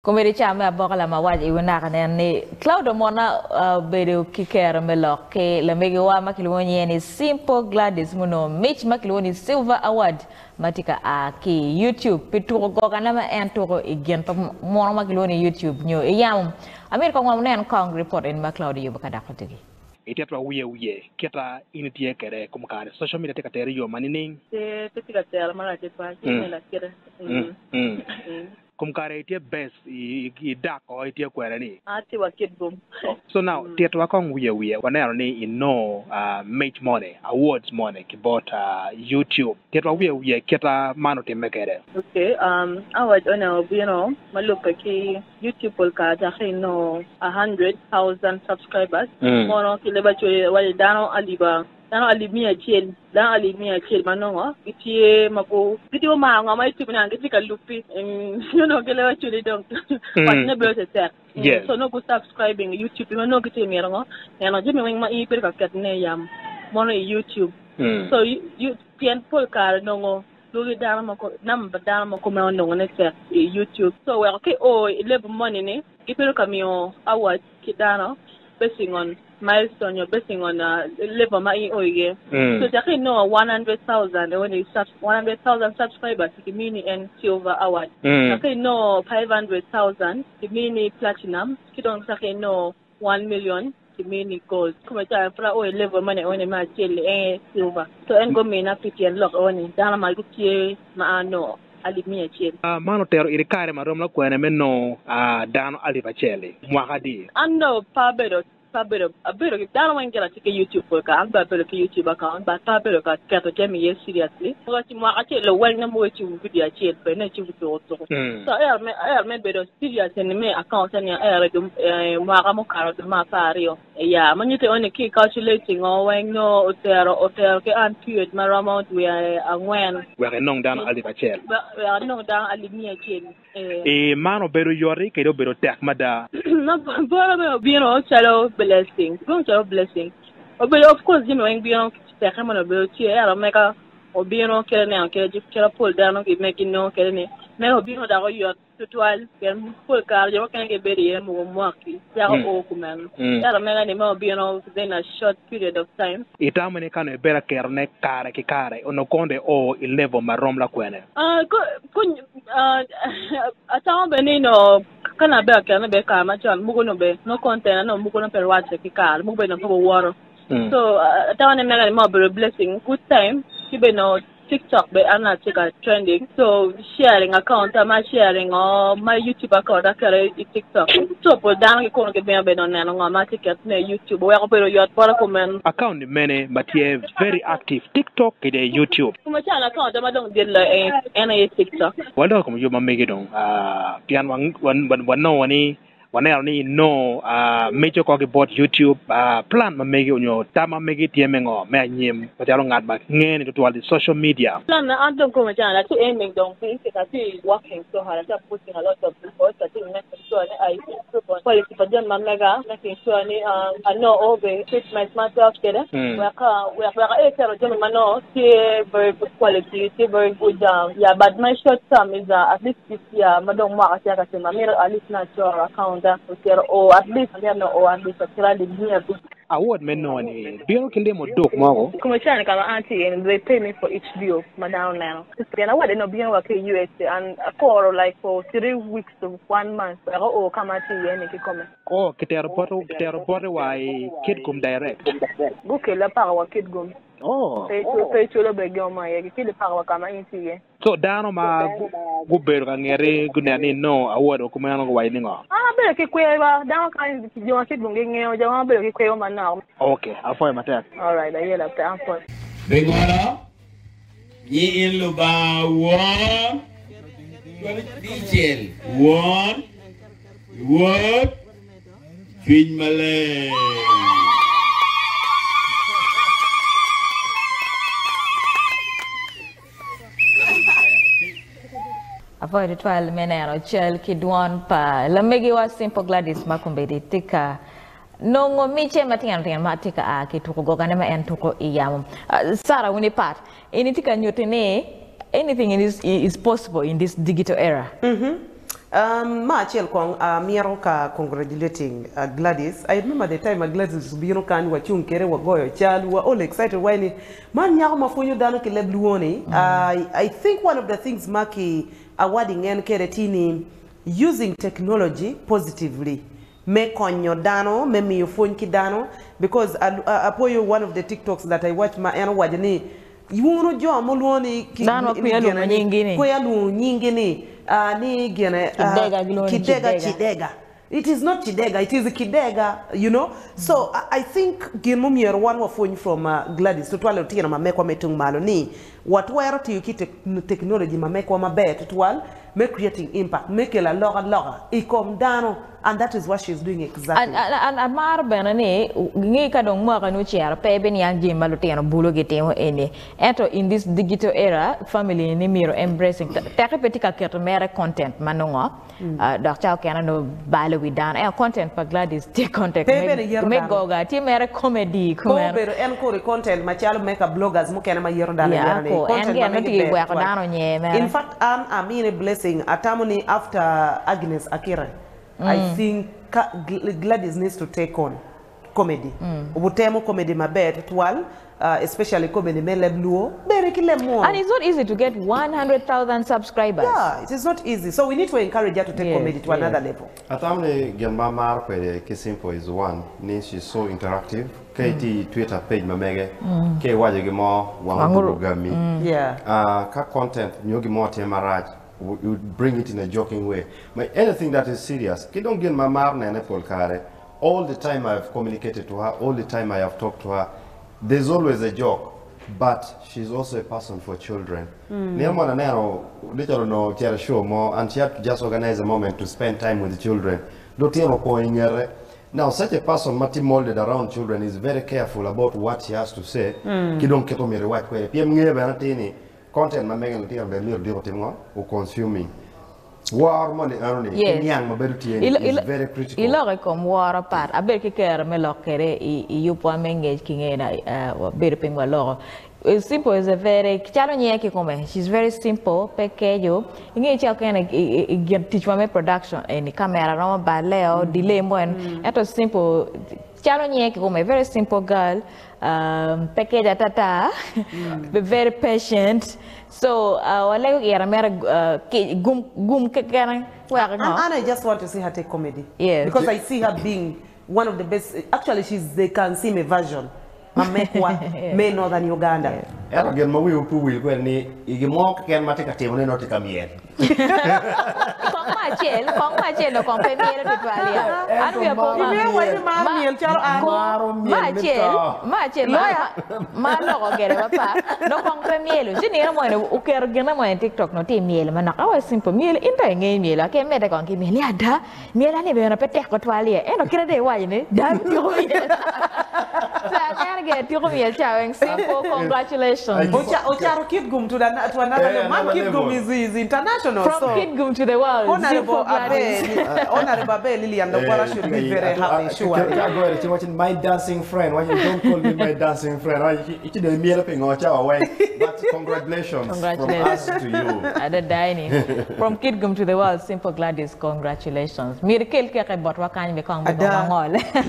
Komedi ca me aboka lamawac i wi naka nen ni Cloud Omona obedo ki kero me lok ki lamegiwa ma kilwongo nyinge ni Simple Gladys munongo mic ma kilwongo ni Silver Award ma tye ka a ki i YouTube pi tuko gogane ma en tuko i gin pa muno ma kilwongo ni YouTube nyo i yamo. Amito kong wanen kong ripot eni ma Cloud oyubo ka dok otugi. Ititwa wiye wiye kita in itye kwede kom kare social media tye ka tere i yo ma nining? Pe tye ka tera marac tutwal, tye me lakite. Kom kare itye best i dak o itye kwede ni. Atye wa kit gum. So now titwa kong wiye wiye waneno ni inongo mic moni, awards moni ki bot YouTube. Titwa wiye wiye kita man otimme kede. Ok, award onongo obino ma lubbe ki YouTube pol kare cake inongo 100,000 subscribers mono ki leb acwali waci dano aliba Dano alip miya acel, dano alip miya acel ma nongo gitye ma gu, gitye gumaro ngo ma itimo ni gitye ka lubi, nongo gilego cwinyi dong wacone bedo tetek. So nongo gu subscribing i YouTube ma nongo gitye ka mito ngo, neno jami weng ma in ibedo ka ketone i yamo mono i YouTube. So pien pol kare nongo lwagi dano ma namba pa dano ma kumeno nongone tek i YouTube. So weko ki o i level moni ni gibedo ka miyo award ki dano basing on milestone nyo basing on level ma in o iye. So cak inongo 100,000 eni 100,000 subscribers kimini en silver award. Cak inongo 500,000 kimini platinum ki dong cak inongo 1 million kimini gold. Kome ca pud ao i level moni eni me acel-li en silver. So en gumina pi tyen lok eni dano ma gitye ma anongo alip miya acel. Man otero iri kare ma rom lakwene me nongo dano alip acel-li? Mwaka adi? An dong pe abedo, pe abedo, abedo ki dano weng gire atye ki YouTube pol kare, an bene abedo ki YouTube account but pe abedo ka keto jami iye seriously. Mwaka acel weng nongo mogo icibo video acel pe nongo icibo tuko tuko. So ahero me, ahero me bedo serious eni me account eni ahero i mwaka mukato dwe me 12. Ya, ma nyuto eni ki i calculating o weng nongo otero otero ki an period ma romo dwe angwen. Wek inong dano alip acel. Wek anong dano alip miya acel. Ee. Ee, man obedo yot-ti kadi obedo tek mada. Ma boro bene obino calo blessing, obino calo blessing. Obedo of course jami weng bino tekke mono obedo tye ento mega obino kite neno kite kite pol dano ginongo kede ni mega obino dok oyot. Tutwal, pien pol kare jo mukene gibedo iye mogo mwaki cako o kumeno. Ento mega ni ma obino within a short period of time. Itamo ni ka onongo ibedo aketone kare ki kare, onongo kono dong io i level ma rom lakwene? Atamo bene ni onongo ka nongo abedo aketone bene kare macon, mogo onongo bene nongo content na mogo nongo pe rwatte ki kare, mogo bene nongo pe guwoto. So atamo ni mega ni ma obedo blessing, good time ki bene onongo Tiktok bene an atye ka trending so sharing account ma sharing o ma YouTube account aketo i tiktok so pol dano ki kunu gibino bene neno ngo ma atye keto ne i YouTube oweko obedo yot bota kumeno. Account mene ma tye very active tiktok kede YouTube? Kuma calo account ma dong dit loyo en aye tiktok. Waloko i kom yub ma megi dong pien wanongo ni Waneno ni inongo mic oko ki bot YouTube. Plan ma megi onyo tam ma megi tye me ngo me anyim macalo ngat ma ngene tutwal i social media? Plan na an dong kome calo atye aiming dong piny tika atye working so hard atye putting a lot of efforts atye making sure ni I improve on quality pa jami ma mega making sure ni anongo all the equipment ma atwero kwede wek wek aye keto jami ma nongo tye very good quality tye very good yeah but my short term is at least this Ya ma dong mwaka tye ka timo amito at least me acoro account a ocito o at least amito ni o at least acito alip miya abic. Award me nongo ni bino ki limo duk mogo. Kome cani ka ma an atye iye ni they pay me for each view ma dano neno. Pien award eni obino wa ki i USA and akuro like for 3 weeks to one month wek oo ka ma atye iye ni kikome. Oh kitero bote wa i Kitgum direct. Gukella paka wa Kitgum. Oh. Pe iculo bene gin mo iye gikeli paka wa ka ma in itye iye. Co dano ma gubedo ka ngeti guneno ni inongo award wa kumeno guwaco ni ngo? An abedo ki kwer ba, dano kany jo ma kitgi gingeyo jo ma abedo ki kwer manok. Ok, apwoyo matek. Alright, aye lapte, apwoyo. Bingolo nyi in Lubanga Won, dicel Won, Wod, Cwiny Maleng. Apwoyo tutwal me neno cal ki dwon pa lamegiwa Simple Gladys ma kombeddi tye ka nongo micce matino tino ma tye ka a ki tuko gogane ma en tuko i yamo. Sarah wun ipat, in itye ka nyutti ni anything is possible in this digital era. Um, ma acel kong amito ka congratulating Gladys. I remember the time ma Gladys obino kany wacung kede wagoyo cal, we were all excited wai ni man nyako ma pwonyo dano ki leb luo ni. I think one of the things ma ki awarding en kede tye ni using technology positively me konyo dano, me miyo pwony ki dano because apwoyo one of the tiktoks that I watch ma en owaco ni Wunu jo mulwongo ni Dano ma kweya lwongo nyingi ni. Kweya lwongo nyingi ni ni gine Kidega gilwongo ni Kidega Cidega. It is not Cidega, it is Kidega, you know. So I think gin mumyero wan wapwony from Gladys tutwal lutino ma mekwa me tung malo ni watwero tiyo ki technology ma mekwa maber tutwal me creating impact, me kelo alokaloka i kom dano and that is what she is doing exactly. An amaro bene ni ngi ka dong mwaka ni ocero pe ibiniang jami ma lutino bulo gitimo eni ento in this digital era family ni myero embracing teke pe tye ka keto mere content ma nongo dok ca okene nongo balo wi dano ento content pa Gladys tye content Pe bene yeto me dano. goga tye mere comedy Pe kumeno. obedo en kori content macalo meka bloggers mukene ma yeto dano Yeah, ayeta ni ko en content ma gin nongo megi tye ber weko tutwal. dano onyer mere. In fact an amine blessing atamo ni after Agnes Akire I think ka Gladys needs to take on comedy obutemo comedy maber tutwal especially comedy me leb luo bene ki leb munu. And it's not easy to get 100,000 subscribers. Yeah, it is not easy. So we need to encourage her to take comedy to another level. Atamo ni gin ma amaro kwede ki Simple is one ni she's so interactive ka itye i twitter page ma mege ka iwaco gin mo wang odugo gami ka content nyo gin mo tye marac you bring it in a joking way but anything that is serious ki dong gin ma amaro nene pol kare all the time I have communicated to her all the time I have talked to her there's always a joke but she's also a person for children nino mo aneno Richard onongo ocito i show mo and she had to just organize a moment to spend time with the children lutino opong i ngete now such a person ma tye molded around children is very careful about what she has to say ki dong kit omyero iwac kwede pien ngeyo bene atir ni Content ma mege lutino bene myero odiko otim ngo? O consuming. Woro moni eno ni ki niang ma bedo tye ni is very critical. Iloko i kom woro pat. Abedo ki kero me lok kwede i yubwa me ngec ki ngena wabedo piny waloko. Simple is a very calo nyinge kikome she's very simple pe keco inge ca okene i gin ticwa me production eni camera romo balle o delay mo en ento simple calo nyinge kikome very simple girl Pe keco atata, be very patient. So walego ira mere gum gum keken wek ngo. An I just want to see her take comedy. Yes. Because I see her being one of the best, actually she's the Kansiime version ma mekwa me Northern Uganda. Ento gin ma wiwu pe owil kwede ni i gin mo keken ma atye ka timone nongo tye ka myel. Kong ma acel, kong ma acel no kong pe myelo tutwal ya. An wiya po ma. Imiyo wa ni mar myel calo an. Ma acel, ma acel ma ma aloko gire mapat no kong pe myelo. Ci nino mo eni oketo gine mo i tiktok no tye myelo manok. Awa simple myelo in dong ingeyo myelo ake imedde kong ki myel ni ada myel ani bene pe tek tutwal ye ento kite dong iwaco ni dano tyeko myel. So aneno gire tyeko myel ca weng simple congratulations. Ocato Kitgum to another level. Man Kitgum is international. From Kitgum to the world. Honorable Abe, Honorable Abe Lilian Lukwara should be very happy, sure. My dancing friend, why you don't call me my dancing friend? Why you don't mielo pingo cha wa But congratulations, from us to you. Adada ni. From Kitgum to the world, Simple Gladys, congratulations. Myero ikel keke botwa kany me kong me Ada. ngol.